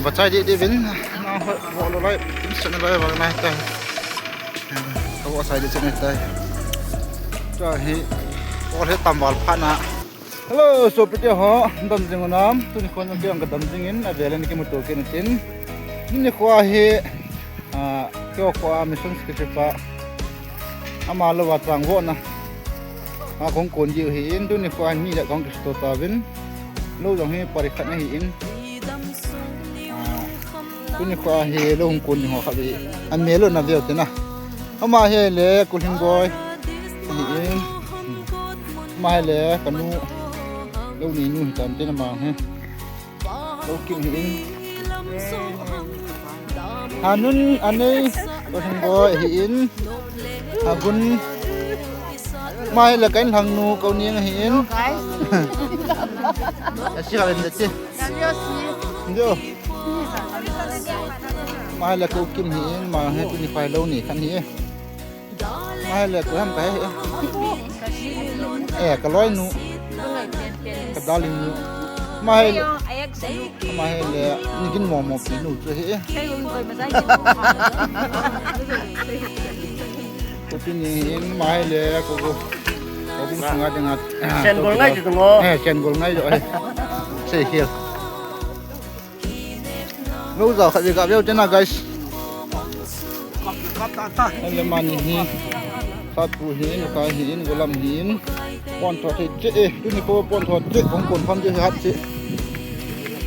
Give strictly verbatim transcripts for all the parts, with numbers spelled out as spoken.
Vachai deh deh uvin. Na ho, vo lo lai, sen lai vang nai tai. Ka vachai deh sen nai tai. Tua hi, vo le tam val pha na. Hello, sopite ho, dam jing u nam. Tuni khon kei jong ka dam jing in, avel in kimuto kit u tin. Tuni kho hi, ah, kei kho a mission secretary pa. Ama lou a chang vo na. A kong kon diu hi in, tuni kho a ni ja kong kisto ta vin. Lou jong hi pari khat na hi in. Ah, tuni kho a hi lou hung kon ding ho kha ve. An me lou na veu te na. Ama hi le Kulhing Boi. Ni in. Ama hi le kanu. Lou ni nu hi tam te na ma hi. Lou kim hi in. Hanun anei. Kulhing Boi hi in. Hagun. Ama hi le kan hang nu kau ni hi in. Asi ka len de ti. Ndio. Ama hi le kau kim hi in, ama hi tuni kho a lou ni khan hi. Ama hi le kau ham ka hi. Eh, ka loi nu. Ka darling nu. Ama hi le, ama hi le, ni kin mo mo pi nu chu hi. Ko pi ni hin, ama hi le, ko ko. Ko pi sunga dinga. Sen gol ngai chu ngo. Eh, sen gol ngai jo. Eh. Sei hial. Lou jao khat ve ka veu te na, guys. Ele mani hi. Khat pu hi, ka hi in, golam hi in. Pon tho thei che e, tuni kho pon tho che, kong kon pham che hat che.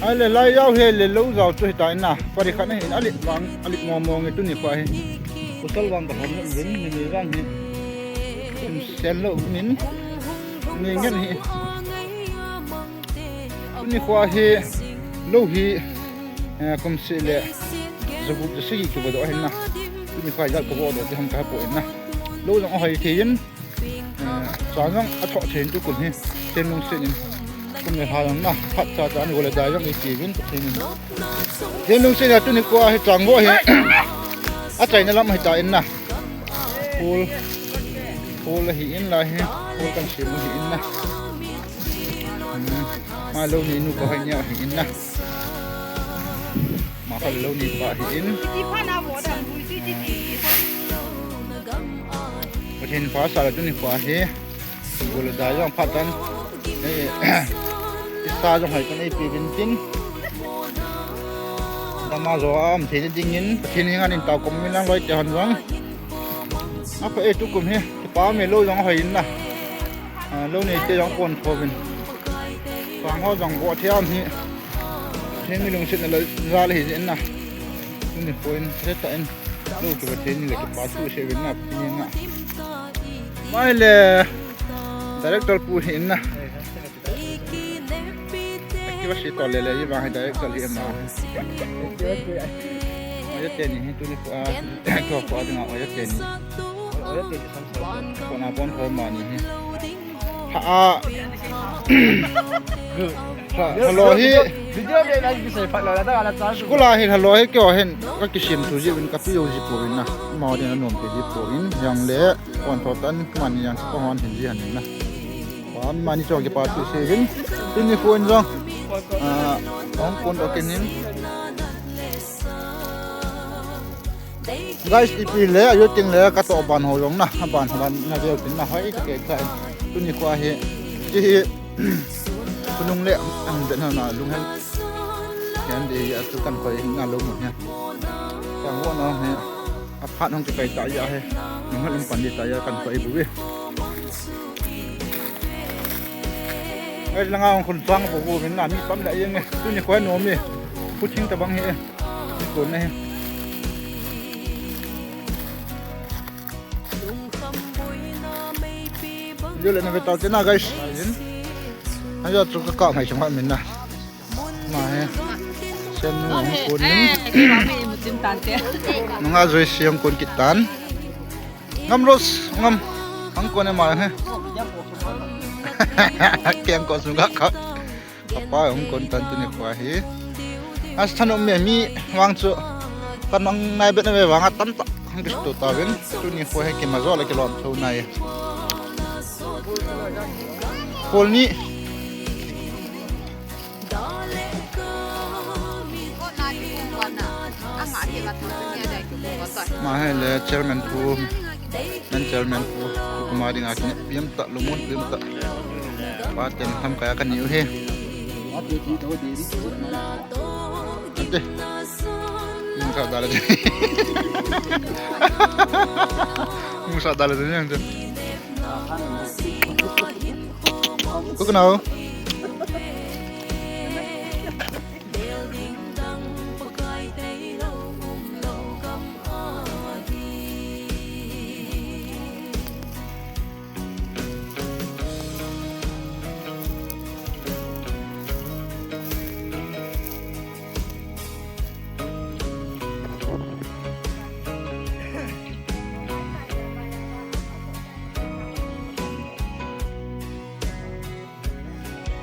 Ele lai jao hi le lou jao chu hi ta in na. Pari khat na hi in, alit vang, alit mo mo nge tuni kho hi. Kusal vang ka pham vin, ni ni vang hi. Sim sen lou min. Ni ngen hi. Tuni kho hi, lou hi, eh, kum seh le, jagup jasagi kivo doh ahin na. Tuni kho hi jat kavo doh ti ham ka he poi na. Lou jong ahoi thei in, eh, chang jong athoh thei in tukum hi. Thenlung seh in, kum le lha jong na, phat cha cha ni go le dai jong i ti vin, Pathen in. Thenlung seh in a tuni kho hi chang vo hi, achaina lam hi ta in na. Hol, hol ahi in lai hi, hol kan sem u hi in na. Hmm. Ma lou ni nu ko hai nia hi in na. Ma kha lou ni pa hi in. Pathen pha sa la tuni pa hi. Gol da jong phat tan. Eh, sa jong hai kan ei pi vin tin. Dama jo am thei ding in, Pathen henga in tao kom min lang loi te hon jong. Apa e tukum hi, pa me lou jong hoi in na. Ah, lou nei te jong kon tho vin. Sang ho jong vo thiam hi. Pathen mi lungsetna le jal hi in na. Tuni kho in, se ta in. Lou tu Pathen ni le kipa thu se vin na, Pathen ni na. Mai le, director pu hi in na. Activa si tol le le, i vang hi director hi ma. Oya teni hi tuni kho a, kho kho dinga oya teni. Oya teni sam sam. Kona bon kho ma ni hi. Ha a. Ha, hello hi. Video le na ki sai phat lo la da la cha. Kula hi hello hi kyo hin. Ka kisim tu ji win ka pi yo ji po win na. Ma de na nom pe ji po win. Yang le. Kon tho tan mani yang sapa hon hin ji han na. Wa mani chong kipa thu se hin. Tuni kho in jong. Ah, ong kon do ken hin. Guys, ipi le, ayo ting le, ka to ban ho jong na, ban ban na veu tin na hoi ka ke ka. Tuni kho hi. Ti hi. Kunung le, ang den na lung hen. Yan de ya tu kan kho na lo mo ya. Ka wo na he. Aphat hong kipai ta ya he. Nung hal um pan di ta ya kan koi bu e. Ngai langa hong khun sang bu bu min na mi pam la yeng e. Tuni kho nom e. Pu thing ta bang he. Ni ko na he. Yo le na ve tau te na guys. Ayo chu ka ka mai chung ha min na. Ma he. Sen nu ang kun. Eh, eh, kami mutim tante. Nunga joi siang kun kitan. Ngam ros, ngam. Ang kun ma he. Kiang ko sunga ka. Kapa ang kun tan tuni kho hi. As thanu me mi wang chu. Kan mang nai bet na ve wang a tam ta. Ang kistu ta vin. Tuni kho hi kima jo le kilom tho nai. Kol ni. Ama hi le chairman pu, men chairman pu, kuma dinga kinep piam ta, lungmon piam ta. Pa ten lamkai a kani u hi. Ante. Musa dala de. Musa dala de yang tu. Kuk nau.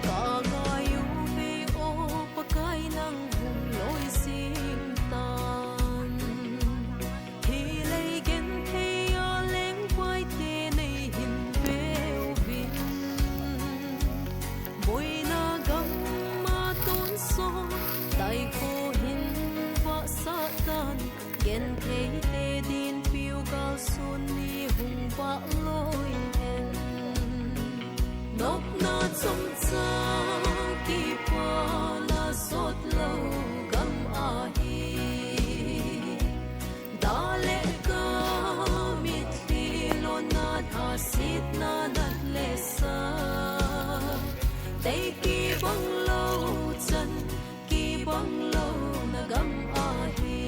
Ka ngai uve o Pakai, nang hung loi jing tan. Hilai genthei a lengvaite nei hin veuvin. Boina gam'a tonsot taikho hin vahsah tan. Gentheite dinpiu kalson ni hung vah loi hen. Nopna chomcha kipana jot lou gam ahi. Da le ka, mitlhi lonna, thasetna nat le sa. Tei kibang lou chan, kibang louna gam ahi.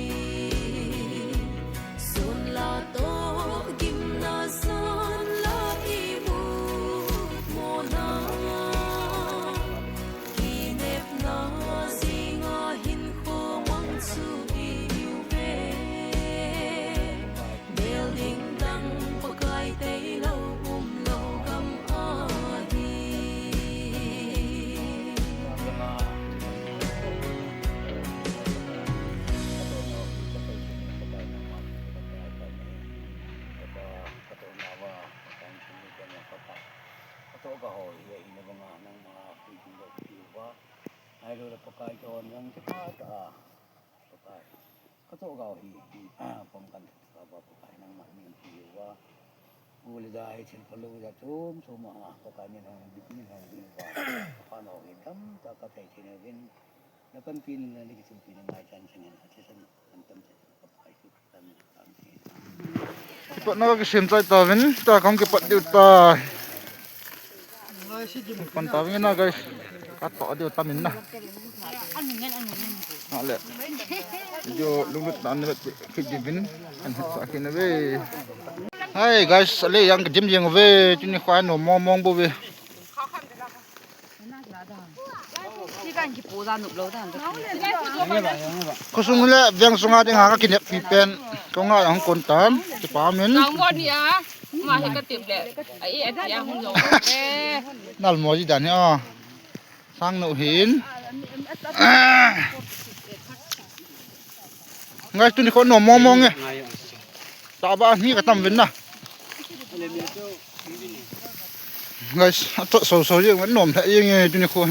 Sun la toh gimna san la imut mona. Kinepna jinga hinkho mang chu ihiuve. Mel ding dang Pakai tailou umlou gam ahi. Ka toh ka hoi, hia ina banga nangma puitin lou piuva. Ahilouleh Pakai chon nang chakha ta a. Pakai. Ka toh ka hoi, hi, pom kan ta ba Pakai nangma min piuva. U le dai thil phalou ja chom chom a Pakai min hong, min hong piuva. Pano hi dam ta ka thei thei na vin. Na panpi na ni kichumpi na ngai chan chang na. Patna ka kisem chai tauvin, ta kahung kipat diu tai. Pan tauvin na guys, ka toh diu tamin na. Ale. Video lunglut na ni kit diuvin, an sa kit na ve. Hi guys, ale yang gym jeng ve, tuni kho nom mong mong bou ve. Khosung le veng sunga dinga ka kineppi pen. Ka nga hung kon tan. Kipa min. Nang mo ni a. Ma hi ka tip le. Ai, ai, ai, hung lo. Nal mo ji dan hi a. Sang no hin. Guys, tuni kho nom mong mong e. Ta ba ni ka tam vin na. Guys, a to so so jeng nom lha jeng e tuni kho.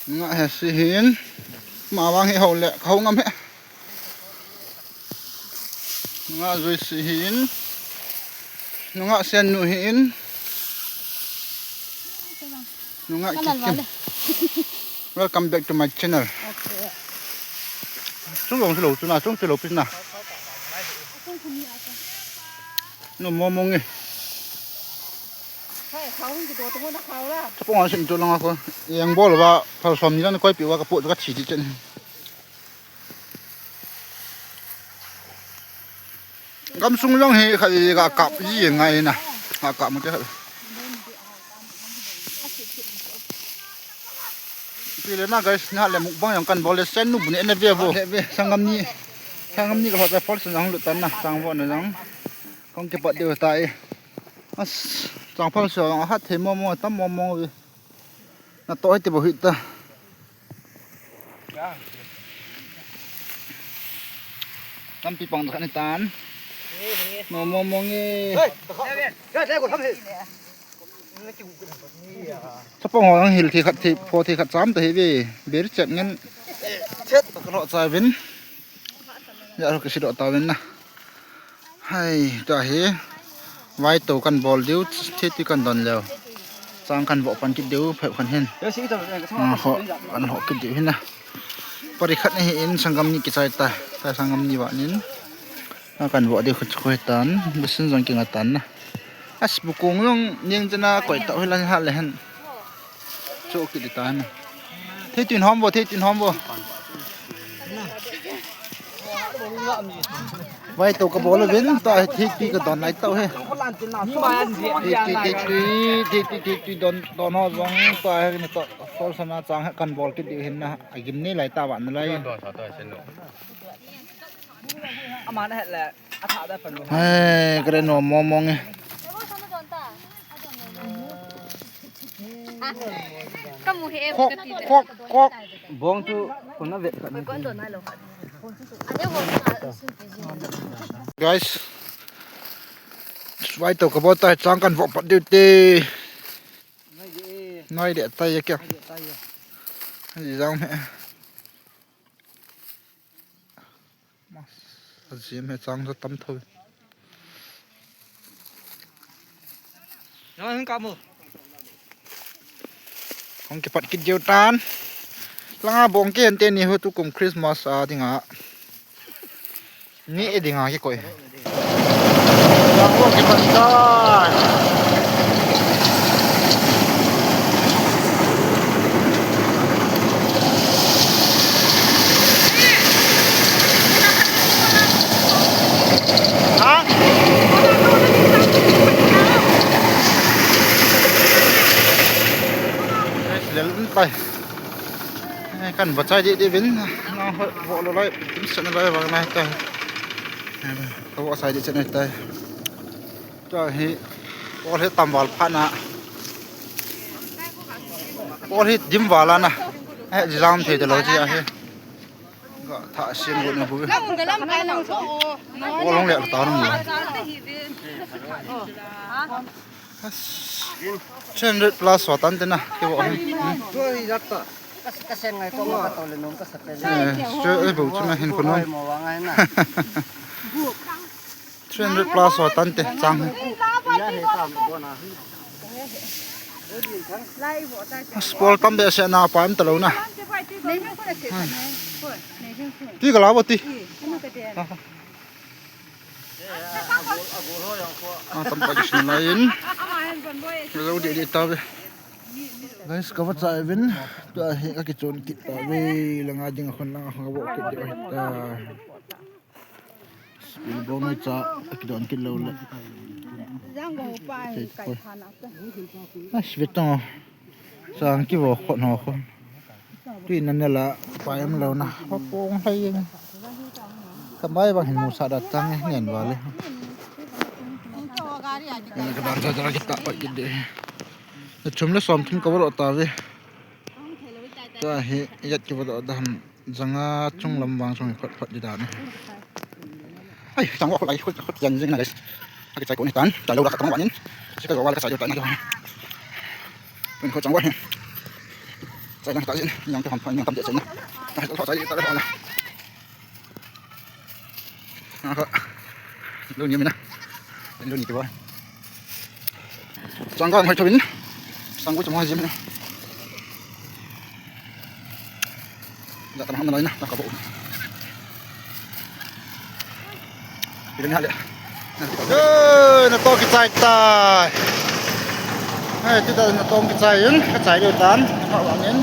Nga he si hin. Ma vang hi ho le, ka ho ngam he. Nga jui si hin. Nga sen nu hin. Nunga kikim. Welcome back to my channel. Chung long silo chuna, chung silo pisna. Nom mong mong e. Chapong a sin to lang ako. Yang bol ba, pal som ni lang koi pi wa ka pu ka chi chi chen. Gamsung jong hi khat hi ga kap ji ngai na. Ga kap mu te khat. Pi le na guys, na le mukbang jong kan bol le sen nu bu ne na ve vo. Ve, ve, sangam ni. Sangam ni ka hot pa phol sen jong lut tan na. Sang vo na jong. Kong kipat diu ta e. As, chang phol sen jong hat the mo mo tam mo mo ve. Na to ti bo hi ta. Lampi pang khat ni tan. Nom mong mong e. Chapong ho ang hil thi khat thi pho thi khat cham ta hi ve. Ber chet ngen. Ka lo cha vin. Ya ro ka si do ta vin na. Hai, ta hi. Vai to kan bol diu, thi ti kan don leo. Chang kan vo pan kit diu, phep kan hin. Ah, ho, kan ho kit diu hin na. Pari khat ni hi in sanggam ni kichai ta. Ta sanggam ni va nin. A kan vo diu khut khoi tan, bisin jong kinga tan na. As bukung jong ning chena koi ta hoi la ha le hen. Chu kit di tan. Thei tin hom vo, thei tin hom vo. Vai to ka bol vin ta thei ti ka don lai ta he. Thei ti, thei ti, thei ti, thei ti don, don ho jong ta he ni to. Sol sana chang he kan bol kit di hin na. A gim ni lai ta va na lai. Ama na het le, a tha da pan. Hai, kare no mo mo nge. Ka mu he em Kok, ka ti le. Kok, kok. Bong tu, kona vet ka na. Ko an don nai lo. Ade ho na sun ti ji. Guys. Vai to ka bol ta chang kan vo pat diu te. Nai de tai ya kya? Nai de tai ya. Ni jang he. Mas, a jim he chang chu tam tho. Nang hin ka mu. Kong kipat kit diu tan. Langa bong ke ante ni ho tu kum Christmas a dinga. Ni e dinga kikoi. Ha? Lel tai. Eh, kan va chai di di vin. Na ho vo lo lai, dim sa na lai va na ta. Eh, ka vo chai di chai na ta. Tua hi, pawl hi tam val phat na. Pawl hi dim val a na. Eh, jam thei ta lo chi a hi. Ka tha sin gu na bu. Pawl hong le ta nang ni. Three hundred plus wa tan te na. Ke wa. Tua hi jat ta. Ka, ka sen ngai ko ma ka to le nom ka sa pe. Eh, sure, eh, bu chu na hin ko nom. Mo wa ngai na. Three hundred plus wa tan te chang. Sport tam be se na pa em ta lo na. Ti ka la bo ti. Ah, tam pa kisin lai in. Lo di di ta ve. Guys, ka va chai vin. Tua hi ka kichon kit ta ve. Langa ding a khon langa khon ka bo kit di ta. Bil bong cha ka kidon kit lo le. Jang go pa kai thana. Ah, sweet tong. Chang ki vo khon ho khon. Tui nan ne la pa em lo na. Pa pong lai. Ka mai bang hin mu sa da chang nen va le. Ka dan sa da ki ta pa ki de. Chum le som thum ka vo ta ve. Tua hi yat ki vo da ham. Janga chunglam vang chung khot khot di dan. Ai, chang wa lai khot khot yang jing na guys. Aki chai ko ni tan, chai lo la ka tong wa nin. Si ka wa la ka chai lo tan na. Kun khot chang wa hin. Chai lang ta jin, yang ta ham phan yang tam je chai na. Ai, khot chai ta la. Aha. Lo ni mina. Lo ni kiwa. Chang ka hoi thawin. Sang ko chang hoi jim na. Da ta ham na lai na, ta ka bo. Ila ni hale. Eh, na to kichai tai. Eh, tu ta na to kichai yun, kichai lo tan. Ka wa nin.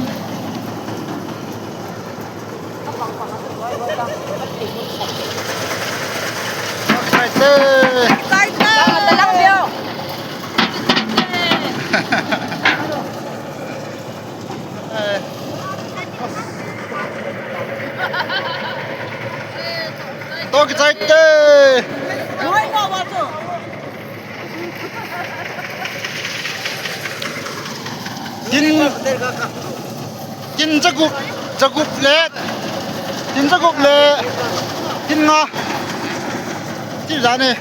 To kichai te. Tin, tin jagup, jagup le, tin jagup le, tin nga. Ti jani.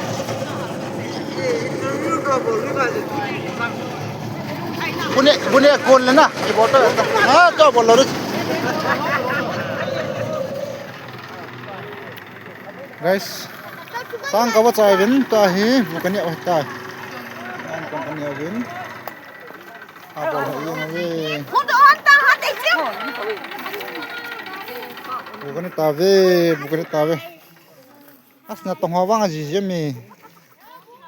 Bune, bune kon le na. Ki bol to. Ha, to bol lo. Guys, sang kava chai vin ta hi bu kani a tai. Ang kong kani a vin. Abo ha yung ve. Bu kani ta ve, bu kani ta ve. Asna tong ho vang a ji ji mi.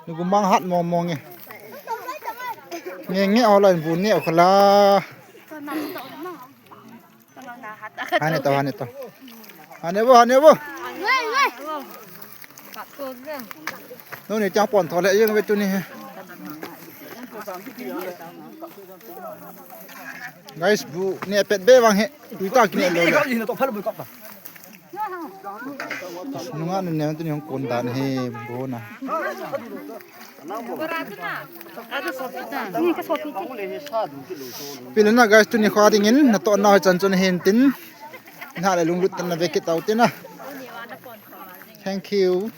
Ni gumang hat mo mo nge. Nge nge ho la bu ne ho la. Hane to, hane to. Hane bo, hane bo. Noni chang pon tho le yeng ve tuni he. Guys, bu ne pet be vang he. Tui ta kine lo le. Nunga nu ne tuni hong kon dan he bu na. Pile na guys, tuni kho dingin natoh na chan chun hin tin. Na le lunglut tan na ve kit tau tina. Thank you.